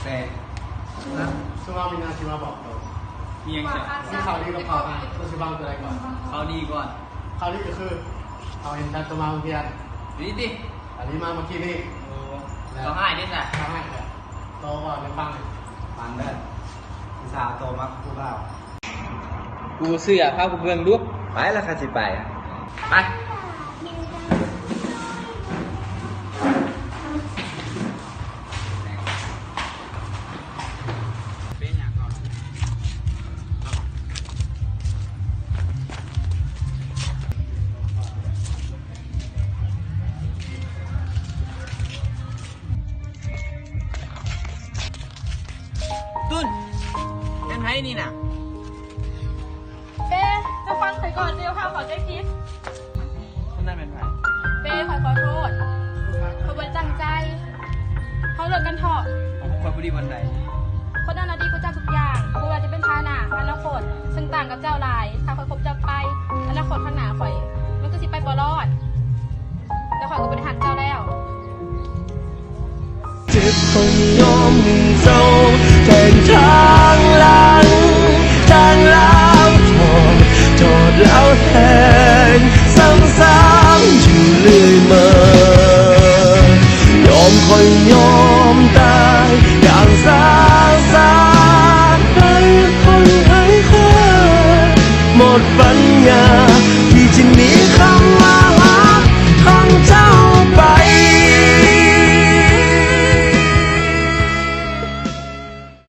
ແຕ່ ນະ ຄືວ່າມີແນວຊິມາບອກໂຕ. ມີຫຍັງຊະ? ມີຂ່າວດີກັບຂ່າວຮ້າຍ ໂຕຊິເວົ້າໂຕໃດກ່ອນ? ຂ່າວດີກ່ອນ. ຂ່າວດີກໍຄື ເຮົາເຫັນເຈົ້າໂຕມາໂຮງຮຽນ. ດີຕິ? ອັນນີ້ມາເມື່ອກີ້ນີ້. ໂອ້ ແລ້ວຂ່າວຮ້າຍເດ້ຊະ? ຂ່າວຮ້າຍແຫຼະ. ໂຕເວົ້າໃຫ້ຟັງ. ຟັງເດີ ຜູ້ສາວໂຕມັກຜູ້ບ່າວ. ກູເຊື່ອ ພາກູເບິ່ງດຸ. ໄປລະ ຂ້າຊິໄປ. ໄປ. ຕຸ້ນ ແມ່ນໃຜນີ້ນະ? ເປ້ ເຈົ້າຟັງຂ້ອຍກ່ອນ ເຈົ້າພາເຂົ້າໃຈຜິດ. ຄົນນັ້ນແມ່ນໃຜ? ເປ້ ຂ້ອຍຂໍໂທດ ຂ້ອຍບໍ່ໄດ້ຕັ້ງໃຈ. ເຮົາເລີກກັນເຖາະ. ຂ້ອຍບໍ່ດີບ່ອນໃດ? ຄົນນັ້ນນະດີກວ່າເຈົ້າທຸກຢ່າງ ບໍ່ວ່າຈະເປັນຖານະ, ອະນາຄົດ ເຊິ່ງຕ່າງກັບເຈົ້າຫຼາຍ. ຖ້າຂ້ອຍຄົບເຈົ້າໄປ, ອະນາຄົດຂ້າງໜ້າຂ້ອຍ ມັນກໍຊິໄປບໍ່ລອດ. ແລ້ວຂ້ອຍກໍບໍ່ໄດ້ຮັກເຈົ້າແລ້ວ. ເຈັບຕ້ອງຍອມໃຫ້ເຈົ້